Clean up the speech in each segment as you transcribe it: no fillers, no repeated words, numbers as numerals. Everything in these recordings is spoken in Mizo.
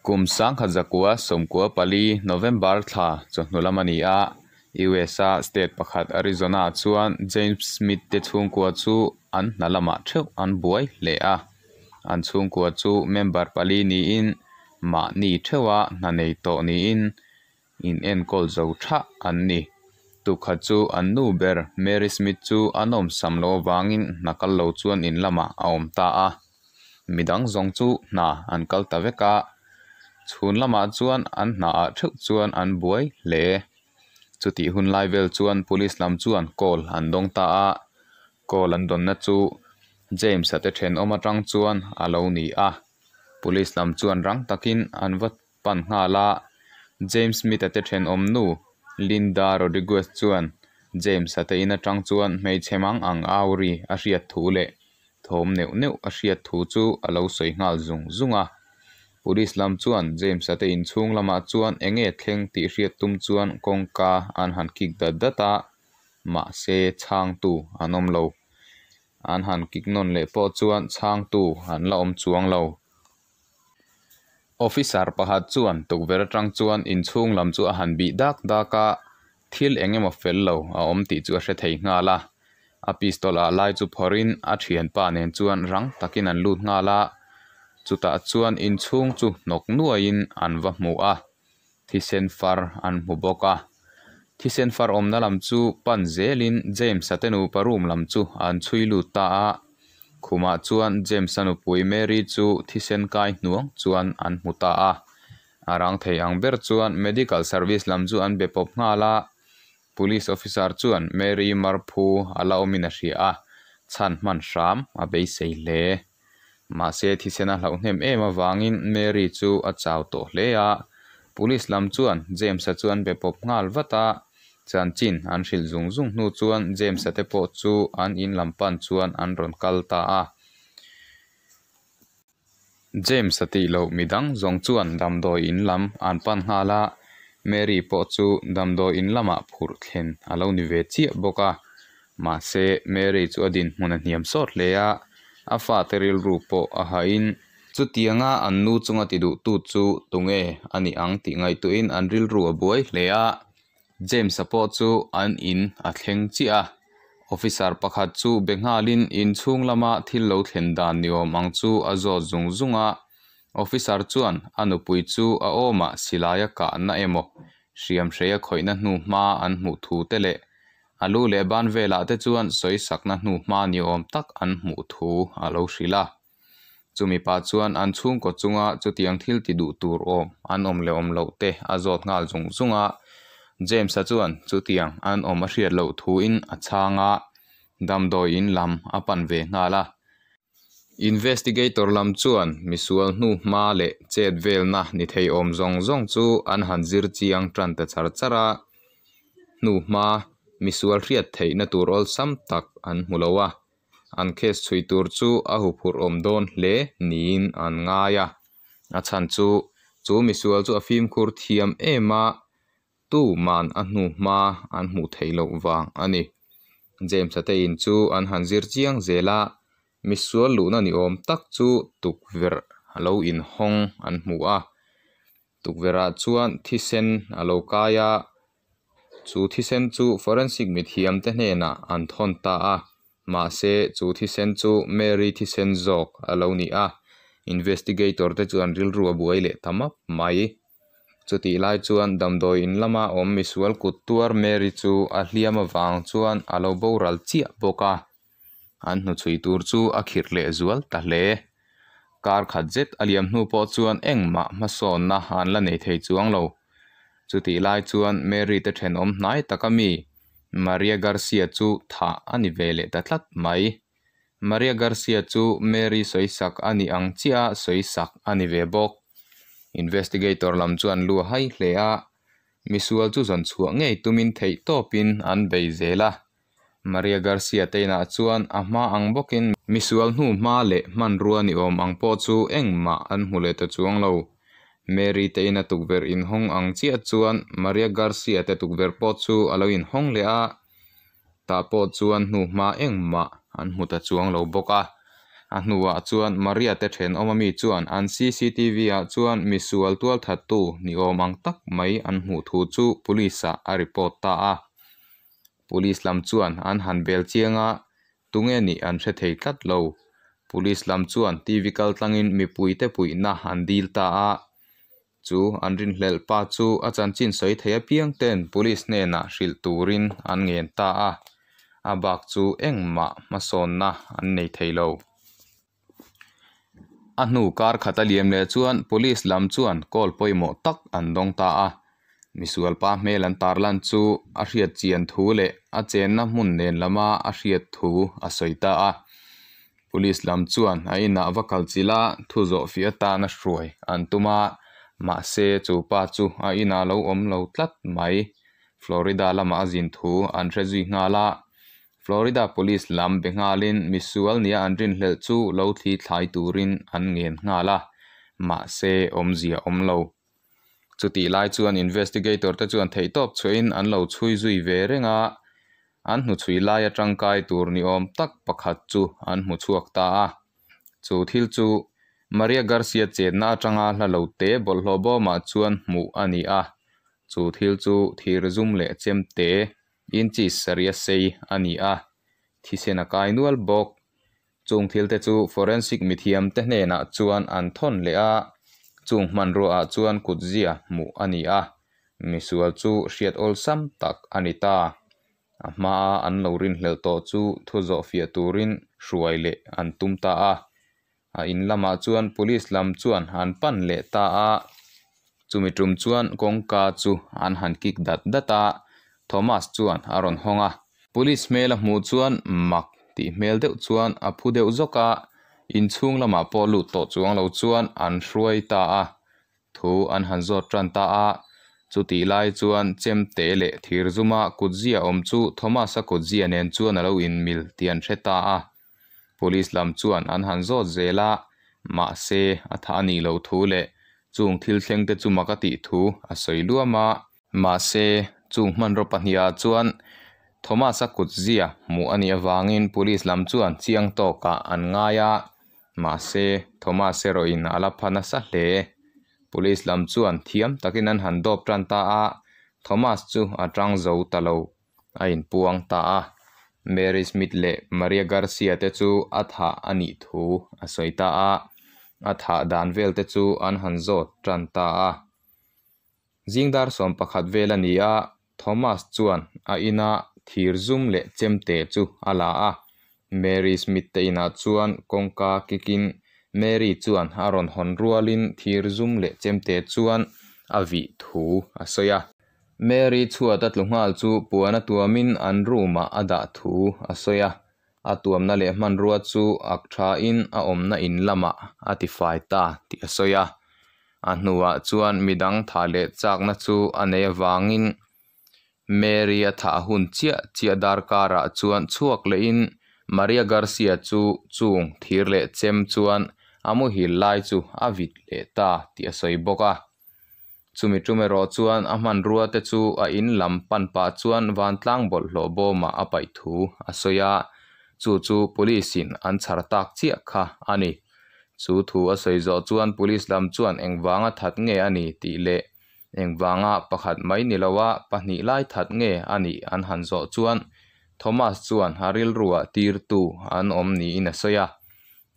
Kum 1994 November thla chawhnu lam a ni a, US-a state pakhat Arizona-ah chuan James Smith te chhungkua chu an hna lamah theuh an buai hle a. An chhungkua chu member pali niin mahni theuha hna nei tawh niin in enkawl zo thah an ni. Tukhat chu an nu ber Mary Smith chu a nawmsam loh avangin hna kal lo chuan in lamah a awm ta a. Midang zawng chu hna an kal ta vek a, chhun lamah chuan an hnaah theuh chuan an buai hle. Chutih hun lai vel chuan police lam chuan call an dawng ta a, call an dawnna chu James-a te thenawm atang chuan a lo ni a. Police lam chuan rang takin an va pan nghal a, James Smith-a te thenawm nu Linda Rodriguez chuan James-a te in atang chuan hmeichhe mang ang au ri a hriat thu leh thawm neuh neuh a hriat thu chu a lo sawi nghal zung zung a. Police lam chuan James-a te inchhung lamah chuan eng nge thleng tih hriat tum chuan kawngka an han kik dat dat a, mahse chhangtu an awm lo. An han kik nawn leh pawh chuan chhangtu an la awm chuang lo. Officer pakhat chuan tukverh atang chuan inchhung lam chu a han bih dak dak a, thil eng emaw fel lo a awm tih chu a hre thei nghal a. A pistol ah lai chu phawrhin a thianpa nen chuan rang takin an lut nghal a, chutah chuan inchhung chu hnawk nuaiin an va hmu a, thisen far an hmu bawk a. Thisen far awmna lam chu pan zelin James-a te nupa room lam chu an chhui lut ta a, khumah chuan James-a nupui Mary chu thisen kai hnuang chuan an hmu ta a. A rang thei ang ber chuan medical service lam chu an be pawp nghal a, police officer chuan Mary marphu a la awmin a hria a, chhan hman hram a beisei hle. Mahse thisen a hlauh hnem em avangin Mary chu a chau tawh hle a, police lam chuan James-a chu an be pawp nghal vat a, chanchin an hrilh zung zung hnu chuan James-a te pawh chu an in lam pan chuan an rawn kal ta a. James-a tih loh midang zawng chuan damdawi in lam an pan nghal a, Mary pawh chu damdawi in lamah phurh thlen a lo ni ve chiah bawk a. Mahse, Mary chu a dinhmun a hniam sawt hle a, a fate rilru pawh a hahin chutianga an nu chunga ti duhtu chu tunge a nih ang tih ngaihtuahin an rilru a buai hle a. James-a pawh chu an in a thleng chiah a, officer pakhat chu be nghalin inchhung lama thil lo thlen dan ni awm ang chu a zawt zung zung a. Officer chuan a nupui chu a awmah silai a kahna emaw hriamhrei a khawihna hnu hma an hmuh thu te leh a lu leh ban velah te chuan sawisakna hnu hma ni awm tak an hmuh thu a lo hrilh a. Chumi pah chuan an chhungkaw chunga chutiang thil ti duh tur awm an awm leh awm loh te a zawt nghal zung zung a. James-a chuan chutiang an awm a hriat loh thuin a chhang a, damdawi in lam a pan ve nghal a. Investigator lam chuan misual hnu hma leh chet velna ni thei awm zawng zawng chu an han zir chiang tan ta char char a, hnu hma misual hriat theihna tur awlsam tak an hmu lo a. An case chhui tur chu a huphurh awm dawn hle niin an ngai a, a chhan chu chu misual chu a fimkhur thiam em a, tu man a hnu hma an hmuh theih loh vang a ni. James-a te in chu an han zir chiang zel a, misual luhna ni awm tak chu tukverh a lo inhawng an hmu a, tukverhah chuan thisen a lo kai a, Chu thisen chu forensic mithiam te hnenah an thawn ta a, mahse chu thisen chu Mary thisen zawk a lo ni a, investigator te chu an rilru a buai leh ta map mai. Chutih lai chuan damdawi in lama awm misual kut tuar Mary chu a hliam avang chuan a lo boral chiah bawk a, an hnuchhui tur chu a khirh leh zual ta hle. Kar khat zet a liam hnu pawh chuan engmah hmasawnna an la nei thei chuang lo. Chutih lai chuan Mary te thenawm hnai taka mi Maria Garcia chu thah a ni ve leh ta tlat mai. Maria Garcia chu Mary sawisak a nih ang chiah a sawisak a ni ve bawk. Investigator lam chuan lu a hai hle a, misual chu zawn chhuah ngei tumin theih tawpin an bei zel a. Maria Garcia te inah chuan a hma ang bawkin misual hnu hma leh hmanrua ni awm ang pawh chu engmah an hmu leh ta chuang lo. Mary te ina tukverh inhawng ang chiah chuan Maria Garcia te tukverh pawh chu a lo inhawng leh a, tah pawh chuan hnu hma engmah an hmu ta chuang lo bawk a. A hnuah chuan Maria te thenawm ami chuan an cctv ah chuan misual tualthattu ni awm ang tak mai an hmuh thu chu police ah a report ta a. Police lam chuan an han bel chiang a, tunge nih an hre thei tlat lo. Police lam chuan TV kaltlangin mipuite puihna an dil ta a. Chu an rinhlelh pa chu a chanchin sawi thei apiang ten police hnenah hrilh turin an ngen ta a, a bak chu engmah hmasawnna an nei thei lo. A hnu kar khat a liam leh chuan police lam chuan call pawimawh tak an dawng ta a, misual pa hmel an tarlan chu a hriat chian thu leh a chenna hmun nen lama a hriat thu a sawi ta a. Police lam chuan a inah va kal chilh a, thu zawh fiah atana hruai an tum a, mahse chu pa chu a inah lo awm lo tlat mai. Florida lamah a zin thu an hre zui nghal a, Florida Police lam be nghalin misual nia an rinhlelh chu lo thli thlai turin an ngen nghal a, mahse awmzia awm lo. Chutih lai chuan investigator te chuan theihtawp chhuahin an lo chhui zui ve reng a, an hnuchhui laia tangkai tur ni awm tak pakhat chu an hmu chhuak ta a. Chu thil chu Maria Garcia chenna atanga hla lo te bawlhhlawh bawmah chuan hmuh a ni a, chu thil chu thir zum leh chemte inches sarih a sei a ni a, thisen a kai nual bawk. Chung thil te chu forensic mithiam te hnenah chuan an thawn leh a, chung hmanrua ah chuan kutzia hmuh a ni a, misual chu hriat awlsam tak a ni ta. A hmaa an lo rinhlelh tawh chu thu zawh fiah turin hruai leh an tum ta a. A in lamah chuan police lam chuan an pan leh ta a, chumi tum chuan kawngka chu an han kik dat dat a, Thomas chuan a rawn hawng a. Police hmel a hmuh chuan mak tih hmel deuh chuan a phu deuh zawk a, inchhung lamah pawh lut tawh chuang lo chuan an hruai ta a. Thu an han zawt tan ta a, chutih lai chuan chemte leh thir zuma kutzia awm chu Thomas-a kutzia nen chuan a lo inmil tih an hre ta a. Police lam chuan an han zawt zel a, mahse a thah a nih loh thu leh chung thil thleng te chu mak a tih thu a sawi luam a. Mahse chung hmanraw pahnihah chuan Thomas-a kutzia hmuh a nih avangin police lam chuan chiang tawkah an ngai a, mahse Thomas erawhin a la pha nasa hle. Police lam chuan thiam takin an han dawp tan ta a, Thomas chu a tang zo ta lo. A inpuang ta a, Mary Smith leh Maria Garcia te chu a thah a nih thu a sawi ta a, a thah dan vel te chu an han zawt tan ta a. Zing dar 11 vel a ni a, Thomas chuan a ina thir zum leh chemte chu a la a, Mary Smith te inah chuan kawngka kikin Mary chuan a rawn hawn rualin thir zum leh chemte chuan a vih thu a sawi a. Mary chhuat a tlu nghal chu puan a tuamin an room ah a dah thu a sawi a, a tuamna leh hmanrua chu ak thain a awmna in lamah a tifai ta tih a sawi a. A hnuah chuan midang thah leh chakna chu a nei avangin Mary a thah hun chiah chiah darkarah chuan chhuak lehin Maria Garcia chu chung thir leh chem chuan a muhil lai chu a vit leh ta tih a sawi bawk a. Chumi tum erawh chuan a hmanrua te chu a in lam pan pah chuan vantlang bawlhhlawh bawmah a paih thu a sawi a, chu chu police in an chhar tak chiah kha a ni. Chu thu a sawi zawh chuan police lam chuan engvanga that nge a ni tih leh engvanga pakhat mai ni loa pahnih lai that nge a nih an han zawh chuan Thomas chuan a rilruah tirtu an awm niin a sawi a,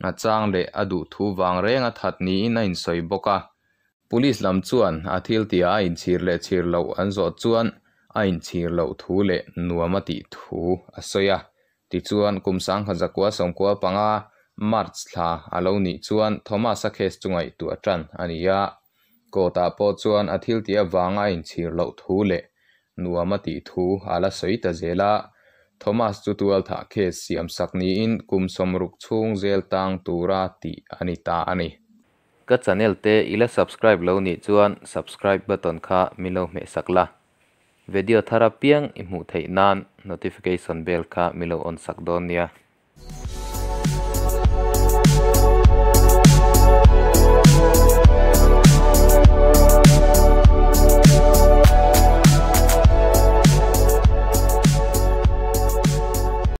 a chang leh a duh thu vang renga that niin a insawi bawk a. Police lam chuan a thil tihah a inchhir leh chhir loh an zawh chuan a inchhir loh thu leh nuam a tih thu a sawi a. Tichuan, kum 1995 March thla a lo nih chuan Thomas-a case chu ngaihtuah tan a ni a. Court-ah pawh chuan a thil tih avanga a inchhir loh thu leh nuam a tih thu a la sawi ta zel a. Thomas chu tualthah case siamsak niin kum 60 chhung zel tang tura tih a ni ta a ni. Ka channel te i la subscribe lo nih chuan subscribe button kha min lo hmeh sak la. Video thar apiang i hmuh theih nan notification bell kha min lo on sak dawn nia.